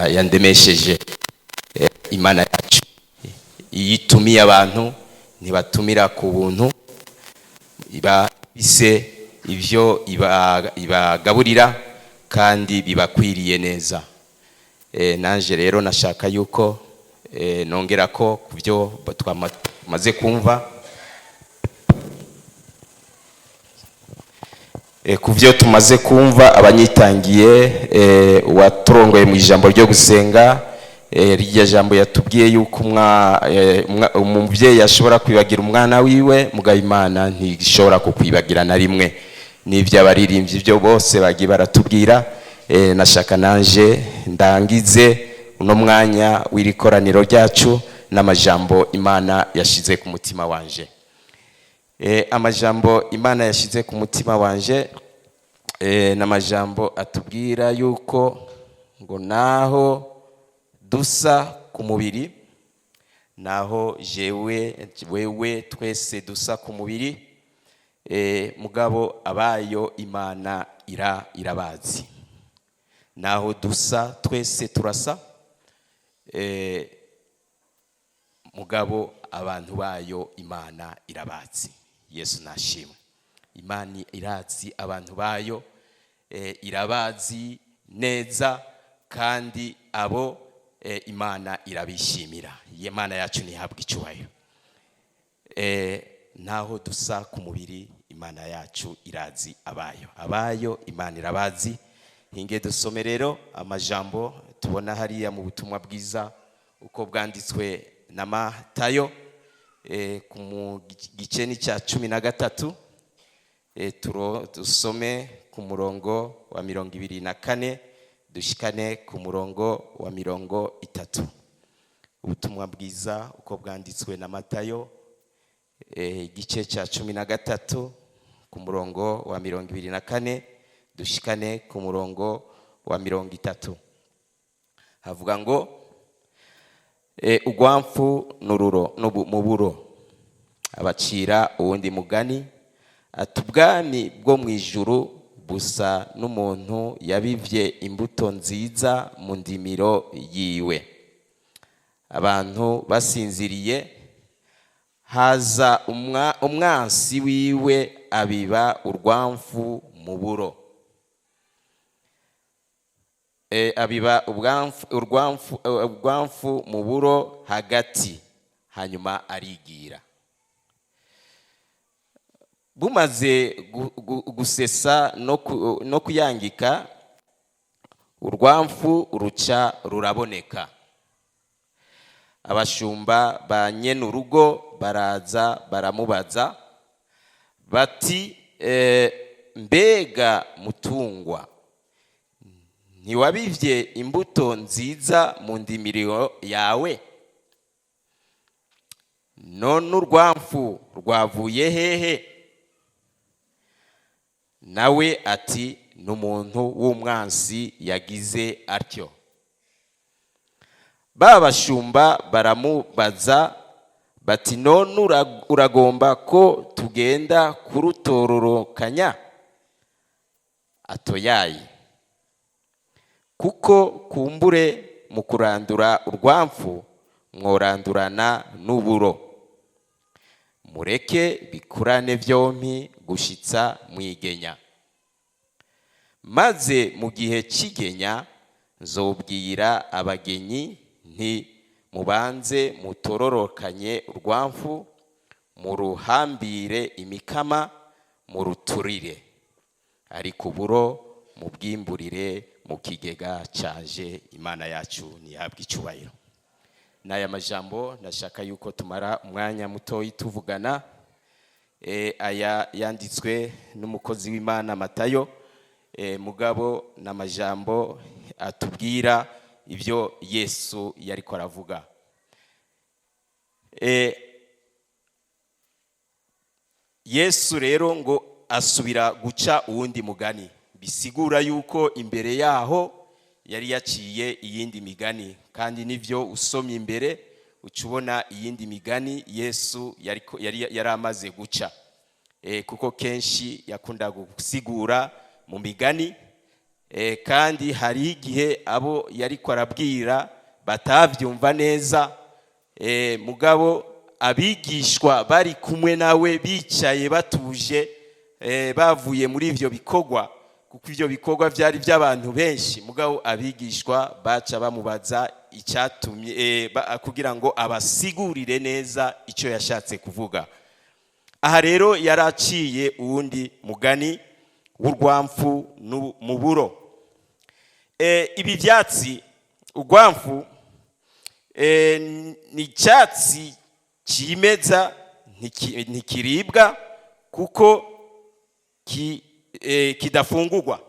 Yandemesheje. Imana yacu iyo itumiye abantu, ntibatumira ku buntu, iba ise ibyo ibagaburira kandi bibakwiriye neza. Nanje rero nashaka yuko nongera ko ku byo twamaze kumva, ku byo tumaze kumva abanyitangiye, uwaturongoye mu ijambo ryo gusenga, rirya jambo yatubwiye yuko umubyeyi ashobora kwibagira umwana wiwe, mugabo Imana ntishobora kukwibagira na rimwe. N'ibyo abaririmbyi byo bose bagiye baratubwira. Nashaka nanje ndangize uno mwanya w'iri koraniro ryacu n'amajambo Imana yashize ku mutima wanje. Amajambo Imana yashize ku mutima wanje, n'amajambo atubwira yuko ngo naho dusa ku mubiri, naho jewe, wewe, twese dusa ku mubiri, mugabo abayo Imana irabazi. Naho dusa, twese turasa, mugabo abantu bayo Imana irabazi. Yesu nashimwe. Imana irazi abantu bayo, irabazi neza, kandi abo Imana irabishimira. Imana yacu ntihabwa icyubahiro. Naho dusa ku mubiri, Imana yacu irazi abayo. Abayo Imana irabazi. Hinge dusome rero amajambo tubona hariya mu butumwa bwiza uko bwanditswe na Matayo, ku gice ni cya 13. Dusome ku murongo wa 24 dushikane ku murongo wa 30. Ubutumwa bwiza uko bwanditswe na Matayo, igice cya 13, ku murongo wa 24 dushikane ku murongo wa 30. Havuga ngo ugwamfu n'ururo muburo. Abacira uwundi mugani ati: ubwami bwo mu ijuru busa n'umuntu yabivye imbuto nziza mu ndimiro yiwe. Abantu basinziriye, haza umwansi wiwe abiba urwamfu mu buro. Abiba urwamfu mu buro hagati, hanyuma arigira. Bumaze gusesa no kuyangika, urwamfu ruca ruraboneka. Abashumba ba nyenurugo baraza baramubaza bati: mbega mutungwa, ntiwabivye imbuto nziza mu ndimiro yawe? None urwamfu rwavuye hehe? Nawe ati: n'umuntu w'umwansi yagize atyo. Ba bashumba baramubaza bati: none uragomba ko tugenda kurutororokanya? Atoyaye, kuko kumbure mu kurandura urwamfu mworandurana n'uburo. Mureke bikurane vyompi gushitsa mwigenya, maze mu gihe c'igenya nzobwira abagenyi nti: mubanze mutororokanye urwamfu, muruhambire imikama, muruturire, ariko uburo mubwimburire mu kigega canje. Imana yacu ntihabwe icyubahiro. N'aya majambo ndashaka yuko tumara umwanya mutoyi tuvugana. Aya yanditswe n'umukozi w'Imana Matayo, mugabo n'amajambo atubwira ibyo Yesu yariko aravuga. Yesu rero ngo asubira guca uwundi mugani, bisigura yuko imbere yaho yari yaciye iyindi migani, kandi nivyo usomye imbere uca ubona iyindi migani Yesu yari amaze guca. Kuko kenshi yakunda gusigura mu migani. Kandi hari igihe abo yariko arabwira batavyumva neza. Mugabo abigishwa bari kumwe nawe bicaye batuje, bavuye muri ivyo bikorwa, kuko ivyo bikorwa vyari by'abantu benshi. Mugabo abigishwa baca bamubaza icyatumye kugira ngo abasigurire neza icyo yashatse kuvuga. Aha rero yaraciye uwundi mugani w'urwamfu n'umuburo. Ibi byatsi, urwamfu ni icyatsi kimeza, ntikiribwa kuko kidafungurwa,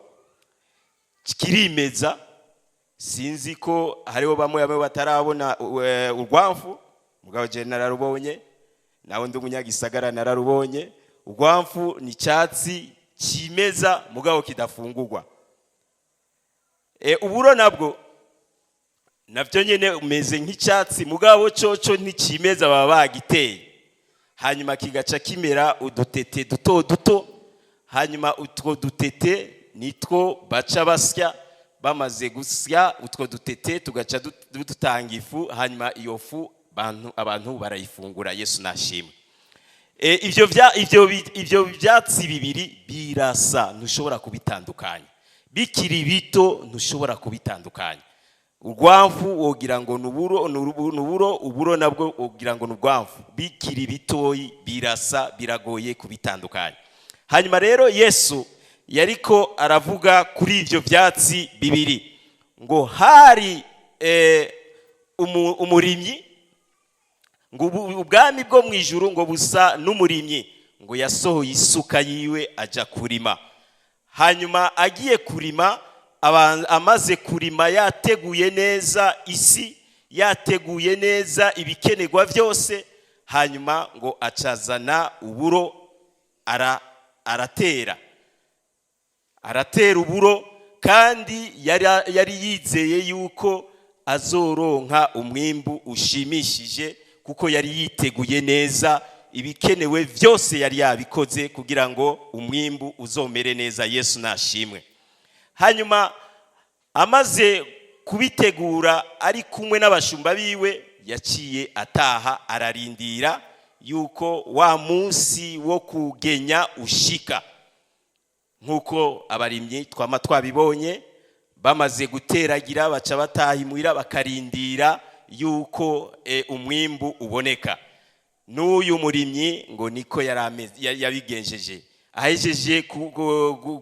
kirimeza. Sinzi ko hariho bamwe bamwe batarabona urwamfu, mugabo je nararubonye, nawe ndi umunyagisagara nararubonye. Urwamfu ni icyatsi kimeza mugabo kidafungurwa. Uburo nabwo nabyo nyine umeze nk'icyatsi, mugabo coco ntikimeza, baba bagiteye, hanyuma kigaca kimera udutete duto duto. Hanyuma utwo dutete nitwo baca basya. Bamaze gusya utwo dutete, tugaca dutanga ifu, hanyuma iyo fu abantu barayifungura. Yesu nashimwe. Ivyo byatsi bibiri birasa, ntushobora kubitandukanya. Bikiri bito ntushobora kubitandukanya. Urwamfu wogira ngo nuburo, nuburo, uburo nabwo wogira ngo nurwamfu. Bikiri bitoyi birasa, biragoye kubitandukanya. Hanyuma rero Yesu yariko aravuga kuri ivyo byatsi bibiri, ngo hari umurimyi, ngo ubwami bwo mu ijuru ngo busa n'umurimyi, ngo yasohoye isuka yiwe aja kurima. Hanyuma agiye kurima, amaze kurima yateguye neza isi, yateguye neza ibikenerwa byose, hanyuma ngo acazana uburo, aratera uburo, kandi yari yizeye yuko azoronka umwimbu ushimishije, kuko yari yiteguye neza, ibikenewe byose yari yabikoze kugira ngo umwimbu uzomere neza. Yesu nashimwe. Hanyuma amaze kubitegura ari kumwe n'abashumba biwe, yaciye ataha, ararindira yuko wa munsi wo kugenya ushika. Nk'uko abarimyi twama twabibonye, bamaze guteragira baca bataha imuhira, bakarindira yuko umwimbu uboneka. N'uyu murimyi ngo niko yabigenjeje. Ahejeje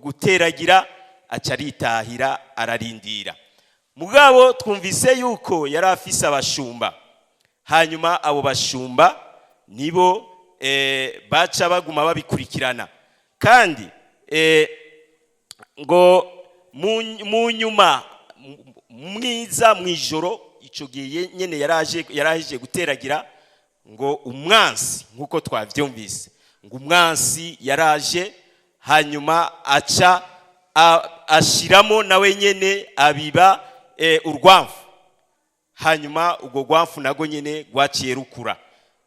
guteragira, aca aritahira, ararindira. Mugabo twumvise yuko yari afise abashumba. Hanyuma abo bashumba nibo baca baguma babikurikirana. Kandi ngo mu nyuma mwiza mu ijoro, icyo gihe nyine yaraje guteragira, ngo umwansi, nk'uko twabyumvise, ngo umwansi yaraje, hanyuma aca ashiramo nawe nyene abiba urwamfu. Hanyuma urwo rwamfu nago nyene rwaciye rukura.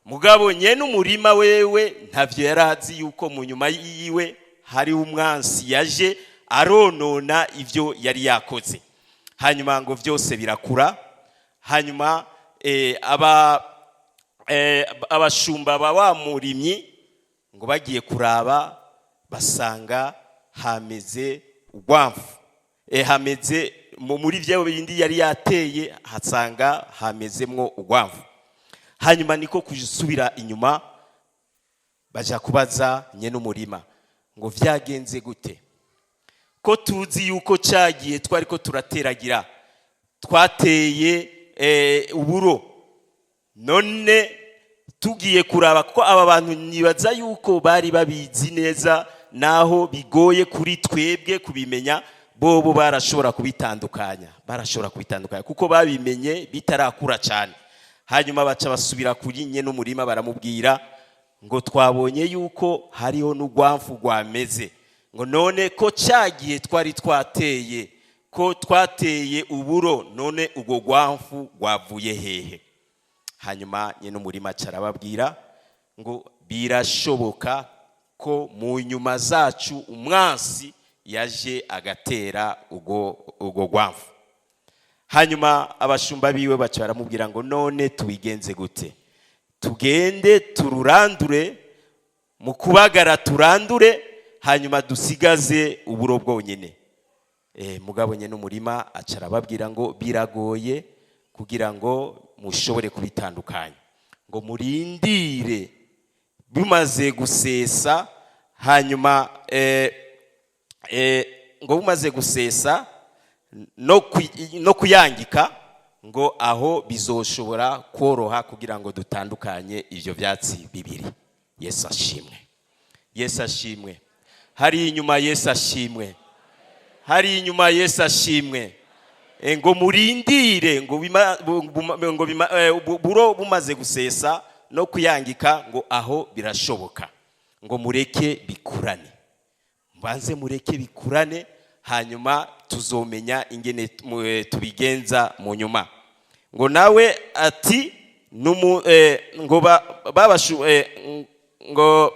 Mugabo nyene umurima wewe ntavyo yarazi yuko mu nyuma yiwe hari umwansi yaje aronona ivyo yari yakoze. Hanyuma ngo vyose birakura. Hanyuma abashumba ba wa murimyi ngo bagiye kuraba, basanga hameze urwamfu, hameze muri byo bindi yari yateye, hasanga hamezemwo urwamfu. Hanyuma niko gusubira inyuma, baja kubaza nyene umurima ngo vyagenze gute, ko tuzi yuko cyagiye twari ko turateragira twateye uburo, none tugiye kuraba ko aba bantu, nibaza yuko bari babizi neza, naho bigoye kuri twebwe kubimenya, bobo barashobora kubitandukanya, barashobora kubitandukanya kuko babimenye bitarakura cyane. Hanyuma baca basubira kuri nye n'umurima, baramubwira ngo twabonye yuko hariho n'urwamfu rwameze, ngo none ko cyagiye twari twateye, ko twateye uburo, none urwo rwamfu rwavuye hehe? Hanyuma nyine umurima arababwira ngo birashoboka ko mu nyuma zacu umwansi Yaje agatera ubwo rwamfu. Hanyuma abashumba biwe baca baramubwira ngo: "None tubigenze gute? Tugende tururandure mu kubagara, turandure, hanyuma dusigaze uburo bwonyine." Mugabo nyine umurima aca arababwira ngo: "Biragoye kugira ngo mushobore kubitandukanya." Ngo murindire bimaze gusesa, hanyuma ngo bumaze gusesa no kuyangika, ngo aho bizoshobora koroha kugira ngo dutandukanye ibyo byatsi bibiri. Yesu ashimwe, Yesu ashimwe. Hari inyuma, Yesu ashimwe. Hari inyuma, Yesu ashimwe. Ngo murindire ngo buro bumaze gusesa no kuyangika, ngo aho birashoboka, ngo mureke bikurane, mbanze mureke bikurane, hanyuma tuzomenya ingene tubigenza mu nyuma. Ngo nawe ati ngo ngo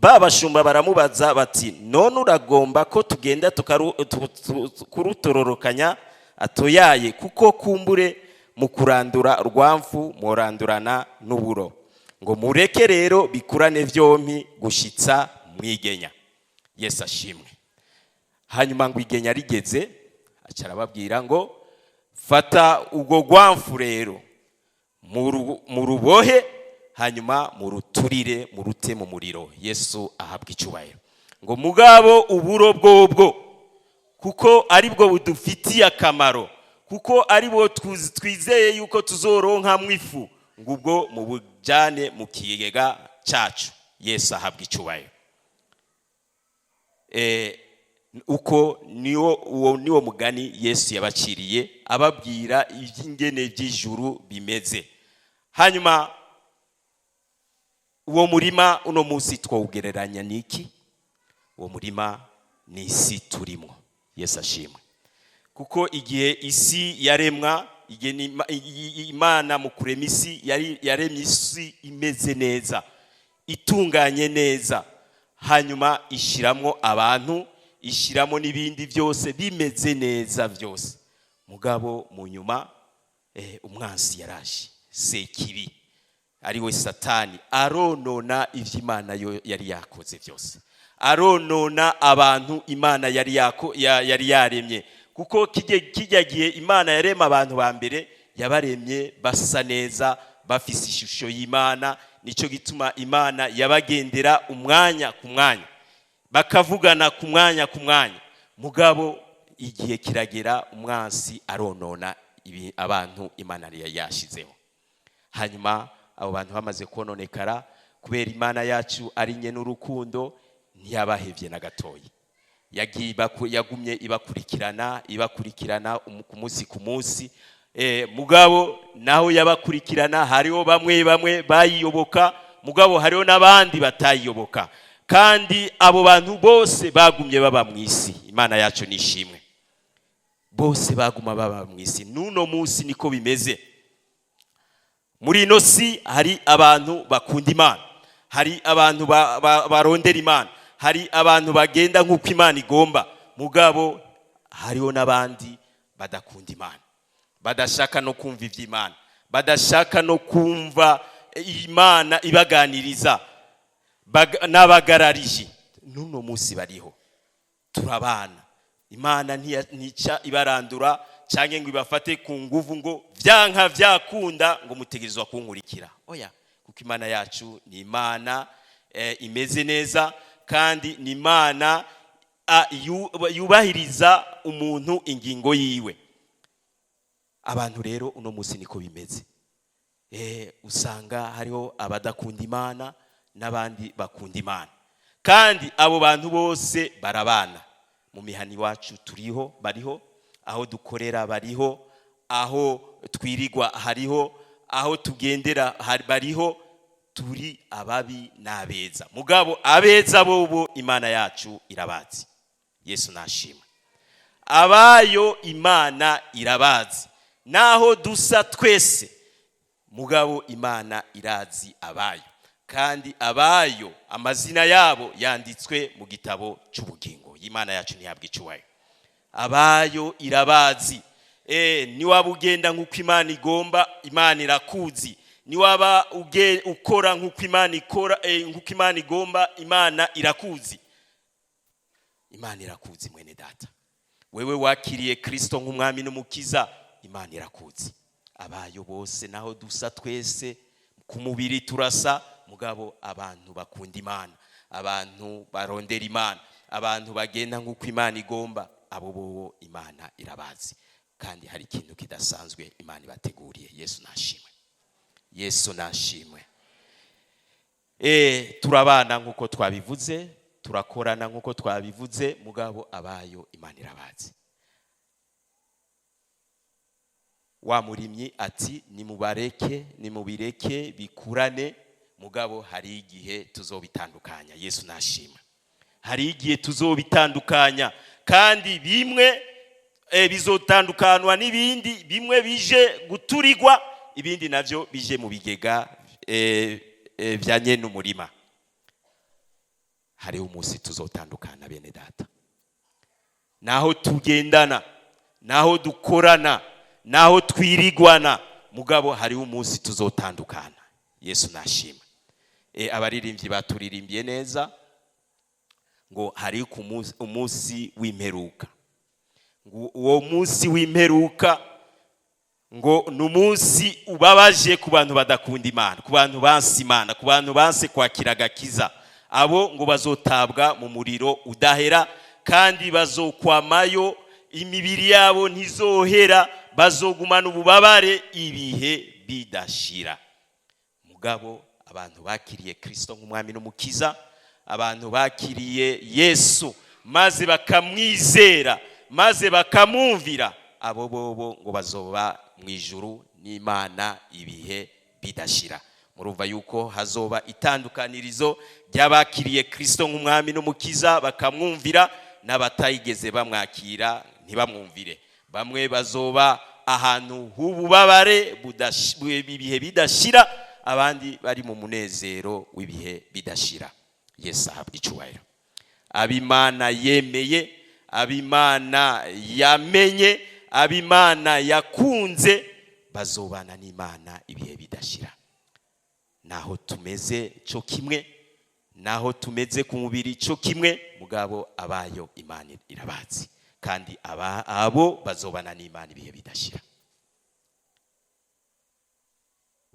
babashumba baramubaza bati: "None uragomba ko tugenda kurutororokanya?" Atoyaye, kuko kumbure mu kurandura rwamfu murandurana n'uburo. Ngo mureke rero bikurane vyompi gushitsa mwigenya. Yesu ashimwe. Hanyuma ngo igenya rigeze, aca arababwira ngo: "Fata ubwo rwamfu rero, murubohe, hanyuma muruturire, murute mu muriro." Yesu ahabwa icyubahiro. Ngo mugabo uburo bwobwo, kuko aribwo budufitiye akamaro, kuko aribwo twizeye yuko tuzoronkamwo ifu, ngo ubwo mubujyane mu kigega cyacu. Yesu ahabwa icyubahiro. Uko niwo, uwo niwo mugani Yesu yabaciriye, ababwira iby'ingene by'ijuru bimeze. Hanyuma uwo murima uno munsi twawugereranya n'iki? Uwo murima ni isi turimo. Yesu ashimwe. Kuko igihe isi yaremwa, igihe Imana mu kurema isi yari yaremye isi imeze neza, itunganye neza, hanyuma ishyiramo abantu, ishyiramo n'ibindi byose bimeze neza byose. Mugabo mu nyuma umwansi yaraje, Sekibi ari we Satani, aronona ibyo Imana yo yari yakoze byose, aronona abantu Imana yari yaremye. Kuko kijya gihe Imana yarema abantu ba mbere, yabaremye basa neza, bafise ishusho y'Imana. Nicyo gituma Imana yabagendera umwanya ku mwanya, bakavugana ku mwanya ku mwanya. Mugabo igihe kiragera, umwansi aronona ibi abantu Imana yari yashizeho. Hanyuma abo bantu bamaze kononekara, kubera Imana yacu ari nye n'urukundo, ntiyabahevye na gatoyi. Yagumye ibakurikirana, ibakurikirana ku munsi ku munsi. Mugabo naho yabakurikirana, hariho bamwe bamwe bayiyoboka, mugabo hariho n'abandi batayiyoboka. Kandi abo bantu bose bagumye baba mu isi. Imana yacu nishimwe. Bose baguma baba mu isi. N'uno munsi niko bimeze. Muri ino si hari abantu bakunda Imana, hari abantu barondera Imana, hari abantu bagenda nk'uko Imana igomba. Mugabo hariho n'abandi badakunda Imana, badashaka no kumva iby'Imana, badashaka no kumva Imana ibaganiriza, n'abagararije. N'uno munsi bariho, turabana. Imana ntica ibarandura cyangwa ngo ibafate ku nguvu, ngo byanka byakunda ngo mutegerezwa kunkurikira. Oya, kuko Imana yacu ni Imana imeze neza, kandi ni Imana yubahiriza umuntu ingingo yiwe. Abantu rero uno munsi niko bimeze. Usanga hariho abadakunda Imana n'abandi bakunda Imana, kandi abo bantu bose barabana. Mu mihana iwacu turiho, bariho. Aho dukorera bariho, aho twirigwa hariho, aho tugendera bariho. Turi ababi n'abeza. Mugabo abeza bobo Imana yacu irabazi. Yesu nashimwe. Abayo Imana irabazi. Naho dusa twese, mugabo Imana irazi abayo, kandi abayo amazina yabo yanditswe mu gitabo cy'ubugingo. Imana yacu ntihabwa icubahiro. Abayo irabazi. Niwaba ugenda nk'uko Imana igomba, Imana irakuzi. Niwaba ukora nk'uko Imana ikora, nk'uko Imana igomba, Imana irakuzi. Imana irakuzi, mwene data. Wewe wakiriye Kristo nk'umwami n'umukiza, Imana irakuzi. Abayo bose, naho dusa twese ku mubiri turasa, mugabo abantu bakunda Imana, abantu barondera Imana, abantu bagenda nk'uko Imana igomba, abo bobo Imana irabazi, kandi hari ikintu kidasanzwe Imana ibateguriye. Yesu nashimwe, Yesu nashimwe. Turabana nk'uko twabivuze, turakorana nk'uko twabivuze, mugabo abayo Imana irabazi. Wa murimyi ati: "Nimubareke, nimubireke bikurane, mugabo hari igihe tuzobitandukanya." Yesu nashimwe. Hari igihe tuzobitandukanya, kandi bimwe bizotandukanwa n'ibindi. Bimwe bije guturigwa, ibindi navyo bije mu bigega vya nyene umurima. Hariho umunsi tuzotandukana, bene data. Naho tugendana, naho dukorana, naho twirigwana, mugabo hariho umunsi tuzotandukana. Yesu nashima. Abaririmbyi baturirimbiye neza ngo hari ku umunsi w'imperuka, ngo uwo munsi w'imperuka ngo ni umunsi ubabaje ku bantu badakunda Imana, ku bantu banse Imana, ku bantu banse kwakira agakiza. Abo ngo bazotabwa mu muriro udahera, kandi bazokwamayo, imibiri yabo ntizohera, bazogumana ububabare ibihe bidashira. Mugabo abantu bakiriye Kristo nk'umwami n'umukiza, abantu bakiriye Yesu maze bakamwizera, maze bakamwumvira, abo bobo ngo bazoba mu ijuru n'Imana ibihe bidashira. Murumva yuko hazoba itandukanirizo ry'abakiriye Kristo nk'umwami n'umukiza bakamwumvira, n'abatayigeze bamwakira ntibamwumvire. Bamwe bazoba ahantu h'ububabare ibihe bidashira, abandi bari mu munezero w'ibihe bidashira. Yesu ahabwa icubahiro. Abimana yemeye, abimana yamenye, abimana yakunze, bazobana n'Imana ibihe bidashira. Naho tumeze cyo kimwe, naho tumeze ku mubiri cyo kimwe, mugabo abayo Imana irabazi, kandi abo bazobana n'Imana ibihe bidashira.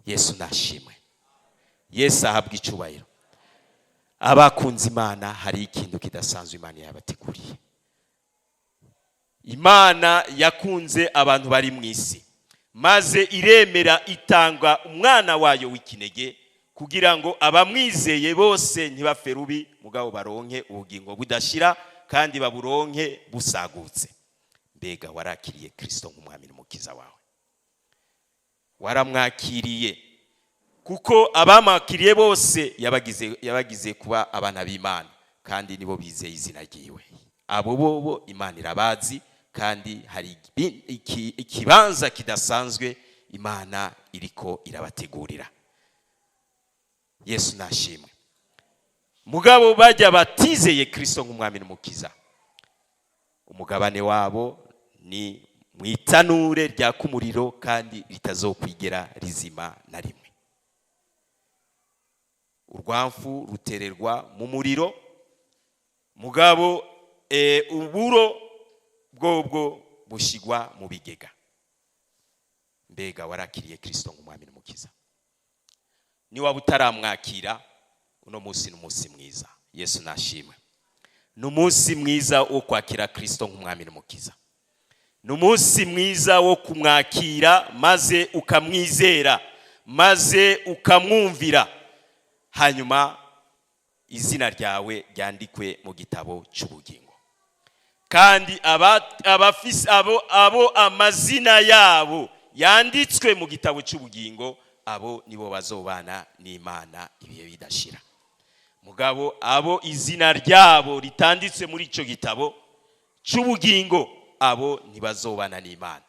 Yesu nashimwe, Yesu ahabwa icubahiro. Abakunze Imana, hari ikintu kidasanzwe Imana yabateguriye. Imana yakunze abantu bari mu isi, maze iremera itanga umwana wayo w'ikinege, kugira ngo abamwizeye bose ntibapfe rubi, mugabo baronke ubugingo budashira, kandi baburonke busagutse. Mbega warakiriye Kristo nk'umwami n'umukiza wawe? Waramwakiriye? Kuko abamwakiriye bose yabagize kuba abana b'Imana, kandi nibo bizeye izina ryiwe. Abo bobo Imana irabazi, kandi hari ikibanza kidasanzwe Imana iriko irabategurira. Yesu nashimwe. Mugabo bajya batizeye Kristo nk'umwami n'umukiza, umugabane wabo ni mu itanure ryaka umuriro, kandi ritazokwigera rizima na rimwe. Urwamfu rutererwa mu muriro, mugabo uburo bwobwo bushigwa mu bigega. Mbega warakiriye Kristo nk'umwami n'umukiza? Niwaba utaramwakira, uno munsi ni umunsi mwiza. Yesu nashimwe. Ni umunsi mwiza wo kwakira Kristo nk'umwami n'umukiza. Ni umunsi mwiza wo kumwakira, maze ukamwizera, maze ukamwumvira, hanyuma izina ryawe ryandikwe mu gitabo cy'ubugingo. Kandi abo amazina yabo yanditswe mu gitabo cy'ubugingo, abo nibo bazobana n'Imana ibihe bidashira. Mugabo abo izina ryabo ritanditse muri icyo gitabo cy'ubugingo, abo ntibazobana n'Imana.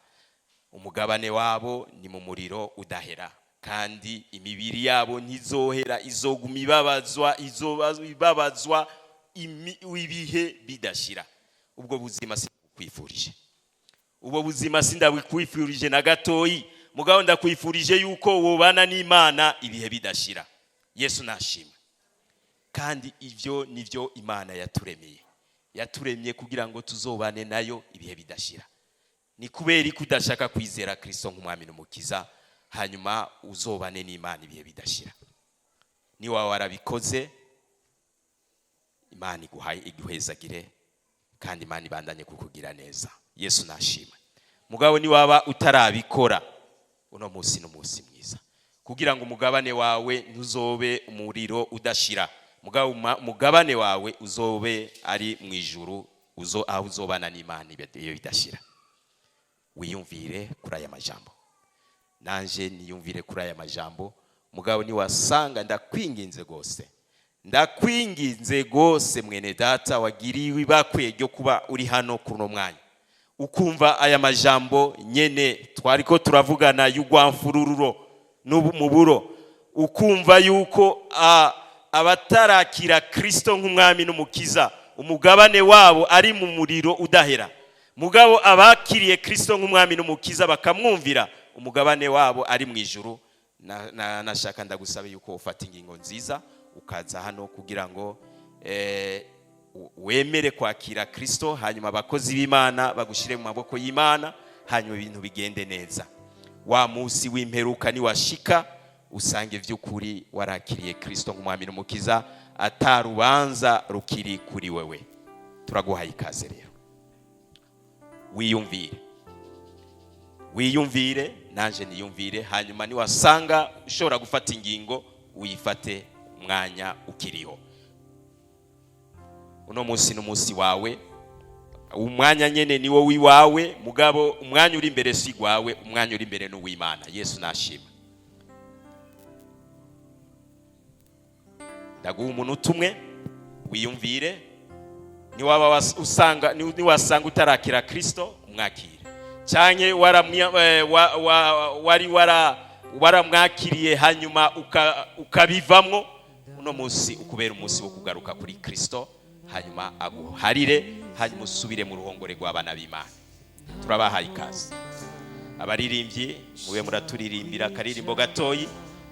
Umugabane wabo ni mu muriro udahera, kandi imibiri yabo ntizohera, izoguma ibabazwa, ibabazwa ibihe bidashira. Ubwo buzima sindabukwifurije, ubwo buzima sindabukwifurije na gatoyi. Mugabo ndakwifurije yuko wobana n'Imana ibihe bidashira. Yesu nashimwe. Kandi ibyo nibyo Imana yaturemeye, yaturemye kugira ngo tuzobane nayo ibihe bidashira. Ni kubera ko udashaka kwizera Kristo nk'umwami n'umukiza, hanyuma uzobane n'Imana ibihe bidashira? Niba warabikoze, Imana iguhaye iguhezagire, kandi Imana ibandanye kukugira neza. Yesu nashimwe. Mugabo niwaba utarabikora, uno munsi ni umunsi mwiza kugira ngo umugabane wawe ntuzobe umuriro udashira, mugabo umugabane wawe uzobe ari mu ijuru, uzo aho uzobana n'Imana ibihe bidashira. Wiyumvire kuri aya majambo, nanje niyumvire kuri aya majambo. Mugabo niwasanga, ndakwinginze rwose, ndakwinginze rwose, mwene data wagiriwe ibakwe ryo kuba uri hano kuri uno mwanya, ukumva aya majambo nyene twariko turavugana y'ugwamfurururo n'umuburo, ukumva yuko abatarakira Kristo nk'umwami n'umukiza umugabane wabo ari mu muriro udahera, mugabo abakiriye Kristo nk'umwami n'umukiza bakamwumvira umugabane wabo ari mu ijuru. Nashaka ndagusaba yuko ufata ingingo nziza, ukaza hano kugira ngo wemere kwakira Kristo, hanyuma abakozi b'Imana bagushyire mu maboko y'Imana, hanyuma ibintu bigende neza. Wa munsi w'imperuka niwashika, usange by'ukuri warakiriye Kristo nk'umwami n'umukiza, atarubanza rukiri kuri wewe. Turaguhaye ikaze rero, wiyumvire, wiyumvire, nanje niyumvire, hanyuma niwasanga ushobora gufata ingingo, uyifate umwanya ukiriho. Uno munsi n'umunsi wawe, umwanya nyene ni wowe iwawe, mugabo umwanya uri imbere si gwawe, umwanya uri imbere n'uw'Imana. Yesu nashima. Ndaguha umunota umwe wiyumvire. Niwaba usanga niwasanga utarakira Kristo, umwakire, canke wari waramwakiriye hanyuma ukabivamwo, uno munsi ukubera umunsi wo kugaruka kuri Kristo, hanyuma aguharire, hanyuma usubire mu ruhongore rw'abana b'Imana. Turabahaye ikaze. Abaririmbyi, mube muraturirimbira akaririmbo gatoyi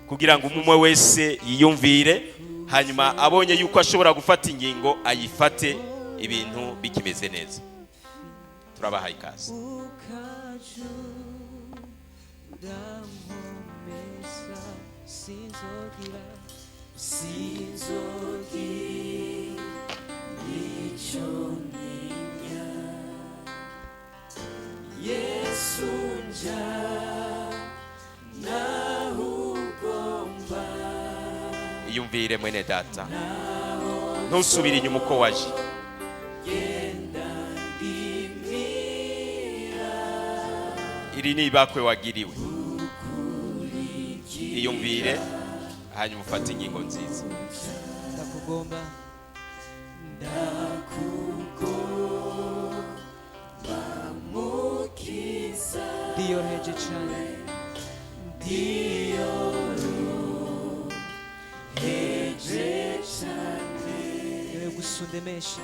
kugira ngo umwe wese yiyumvire, hanyuma abonye yuko ashobora gufata ingingo ayifate ibintu bikimeze neza. Turabahaye ikaze. Ukaju urankomeza, sinzogira, sinzogira icyo ntinya. Yesu, nja naho ugomba. Iyumvire, mwene data, ntusubire inyuma uko waje. Genda ndimira. Iri ni ibakwe wagiriwe. Iyumvire, hanyuma ufate ingingo nziza. Ndakugomba, ndakugomba mukiza, ndiyoroheje cyane, ndiyoroheje cyane, niwe gusa undemesha.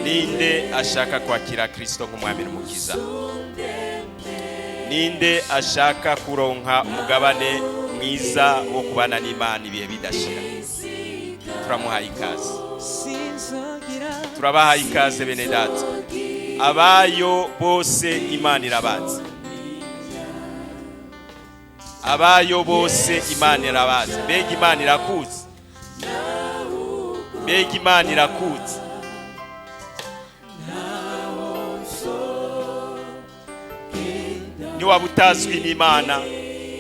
Ninde ashaka kwakira Kristo nk'umwami n'umukiza? Ninde ashaka kuronka umugabane mwiza wo kubana n'Imana ibihe bidashira? Turamuhaye ikaze. Sinzogira. Turabahaye ikaze, bene data. Abayo bose Imana irabazi, abayo bose Imana irabazi. Mbega Imana irakuzi? Mbega Imana irakuzi? Niwaba utazwi n'Imana,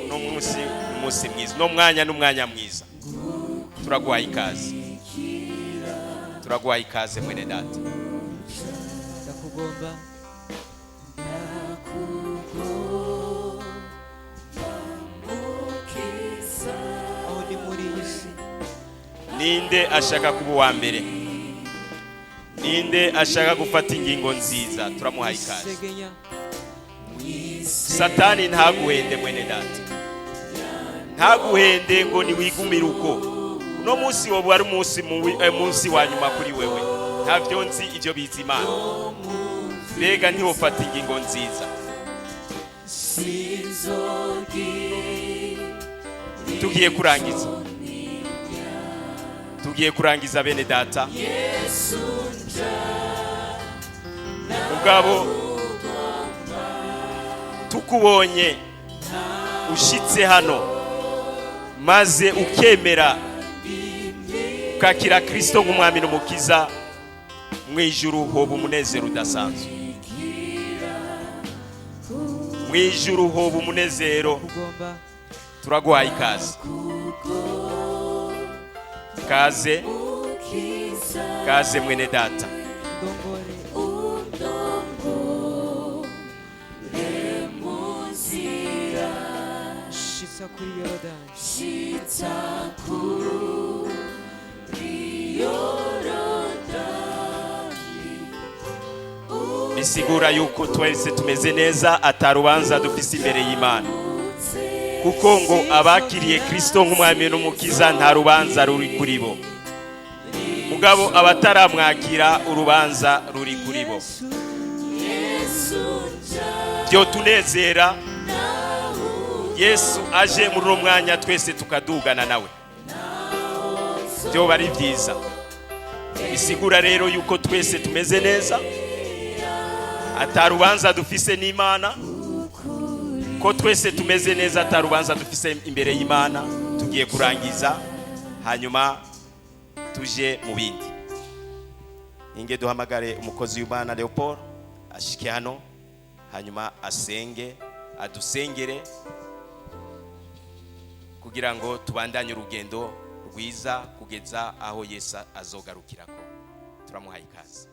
uno munsi ni umunsi mwiza, uno mwanya ni umwanya mwiza. Turaguhaye ikaze, turaguhaye ikaze, mwene data. Ndakugomba, mukiza, aho ndi muri iyi si. Ninde ashaka kuba uwa mbere? Ninde ashaka gufata ingingo nziza? Turamuhaye ikaze. Segenya. Satani ntaguhende, mwene data, ntaguhende ngo niwigumire uko. Uno munsi woba ari umunsi mubi, munsi wa nyuma kuri wewe. Ntabyo nzi, ibyo bizi Imana. Mbega ntiwofata ingingo nziza? Tugiye kurangiza, tugiye kurangiza, bene data. Mugabo tukubonye ushitse hano, maze ukemera ukakira Kristo nk'umwami n'umukiza, mu ijuru hoba umunezero udasanzwe. Mu ijuru hoba umunezero. Kugomba. Turaguhaye ikaze. Kaze, kaze, mwene data. Ndongore. Shitsa kuri Yorodani. Shitsa kuri Yorodani. Bisigura yuko twese tumeze neza, atarubanza dufise imbere y'Imana, kuko ngo abakiriye Kristo nk'umwami n'umukiza nta rubanza ruri kuri bo. Mugabo abataramwakira, urubanza ruri kuri bo. Yesu nja Byo tunezera Yesu aje muri uno mwanya, twese tukadugana nawe, byoba ari byiza. Bisigura rero yuko twese tumeze neza, atarubanza dufise n'Imana, ko twese tumeze neza, atarubanza dufise imbere y'Imana. Tugiye kurangiza, hanyuma tuje mu bindi. Inge duhamagare umukozi w'Imana Leopold ashike hano, hanyuma asenge, adusengere kugira ngo tubandanye urugendo rwiza kugeza aho Yesu azogarukirako. Turamuhaye ikaze.